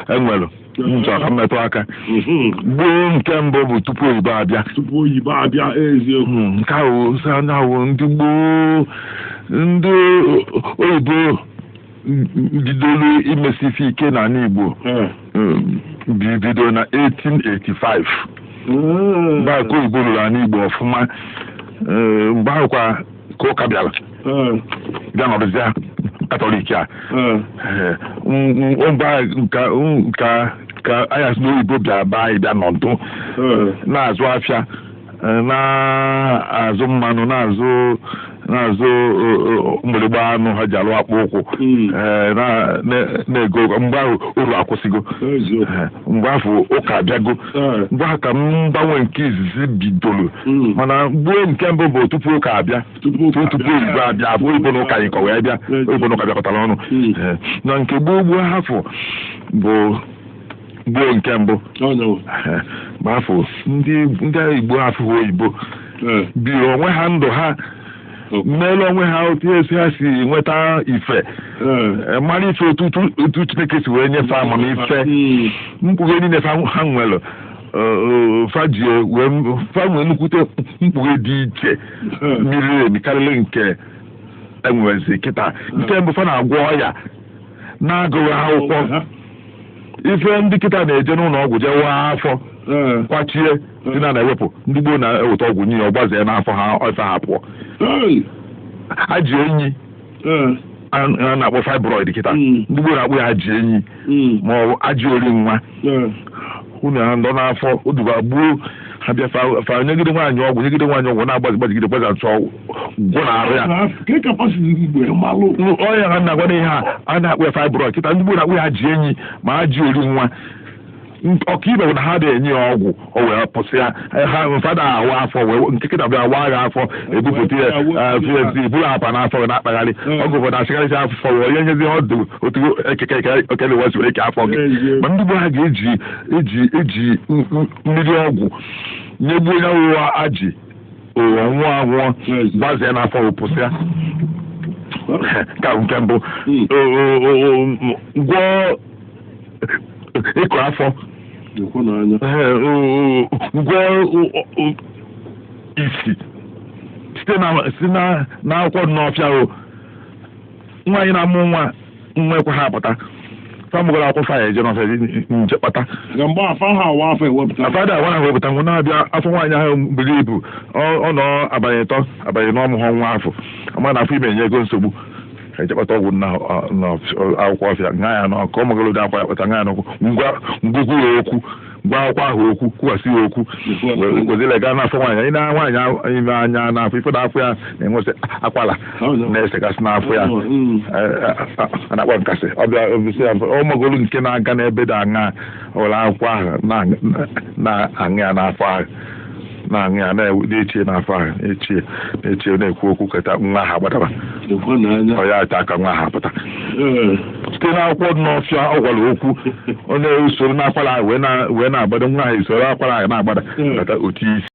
Enwere m chọrọ ka m metụ aka. Gboo nke mbụ bụ tupu oyibo abịa. Tupu oyibo abịa, eziokwu. Nke ahụ sị ahụ ndị gboo, ndị oyibo bidoro imesi ife ike n'ala Igbo bido na 1885, mgbe ahụ ka oyibo ruru ala Igbo ọfụma. Mgbe ahụ kwa ka ụka bịara bịa nọrụzịa Katọlik a. Mgbe ahụ ka anyị asị na oyibo bịara be anyị, bịa nọdụ, na-azụ afịa, na-azụ mmanụ, na-azụ mgbịrịgba anụ ha ji alụ akpụ ụkwụ, na-ego. Mgbe ahụ uru akwụsịgo. Mgbe ahụ ụka abịago. Mgbe ahụ ka mgbanwe nke izizi bidoro. Mana gboo nke mbụ bụ tupu ụka abịa, tupu tupu oyibo abịa, abụ oyibo na ụka yikọ wee bịa. Oyibo na ụka bịakọtara ọnụ. Na nke gboo gboo hafụ bụ gboo nke mbụ. Mgbe afọ ndị Igbo afụghị oyibo, biri onwe ha ndụ ha, meela onwe ha otu esi ha si nweta ife, mara ife otu Chineke si wee nyefe amamife, mkpughe niile ha nwere, fa ji wee fa nwee nnukwute mkpughe dị iche miri emi karịrị nke enwezi kịta. Nke mbụ, fa na-agwọ ọya na-agụghị akwụkwọ. Ife ndị kịta na-eje n'ụlọ ọgwụ jee waa afọ, kwachie dị na na-ewepụ, ndị gboo na-eweta ọgwụ nye ya, ọgbazee n'afọ ha, ife ha pụọ. Ajị enyi a na-akpọ fibroid kịta, ndị gboo na-akpọ ya ajị enyi ma ọ bụ ajị ori nwa. Unu ha nọ n'afọ oduba gbuo ha bịa fa nyegide nwaanyị ọgwụ, nyegide nwaanyị ọgwụ, na-agbazi gbazigide gbazi achọ gwụ na arụ ya. Ọya ha na-agwa ihe a na-akpọ ya fibroid kịta, ndị gboo na-akpọ ya ajị enyi ma ajị ori nwa. Ọkaibe bụ na ha na-enye ya ọgwụ, o wee pụsị ya. Ha mfada awa afọ wee nke kịta bịa waa ya afọ, ebupụta ya fesi buru apa n'afọ gị na-akpagharị. Ọgwụ ụfọdụ asịkarịsị afọ wee onye nyezi ọdụ otu ekeke ekele wee eke afọ gị. Ma ndị gboo ha ga-eji eji mmiri ọgwụ nyegbuo ya wụwa ajị ụwa nwụọ anwụọ, gbazee n'afọ wee pụsị ya. Ka nke mbụ, gwọọ ịkọ afọ, gwọọ isi site na n'akwụkwọ dị n'ọfịa. O nwaanyị na-amụ nwa nwa ekwe ha apụta, famụgara akwụkwọ fa ya eje n'ọfịa nje kpata. Afada awa ahụ wepụta nwa na-abịa afọ nwaanyị ahụ buru ibu, ọ nọ abalị 3 abalị n'ọmụghọ nwa afọ ama na afọ ime enye ego nsogbu, eje kpata ọgwụ na akwụkwọ ọfịa, ṅaa ya n'ọkụ, ọ magoro akwa ya kpata, ṅaa ya n'ọkụ, ngwa ngwugwu ya okwu, gwa akwụkwọ ahụ okwu, kwukwasị ya okwu, wezile gaa n'afọ nwaanyị. Anyị na nwaanyị ime anya n'afọ ife n'afọ ya na-enwesị akwala na-esegasị n'afọ ya a na-akpọ nkasị. Ọbịa ọ magoro nke na-aga n'ebe dị aṅa ụlọ akwụkwọ ahụ na-aṅụ ya n'afọ ahụ, na-aṅụ ya, na-echie n'afọ ahụ, na-echie, na-echie, na-ekwu okwu keta nwa ahụ agbadaba, ọ ya ata aka nwa ahụ apụta site n'akwụkwọ dị n'ọfịa. Ọ gwara okwu, ọ na-usoro n'akwara ahụ wee na-agbada nwa ahụ, usoro akwara ahụ na-agbada bata otu isi.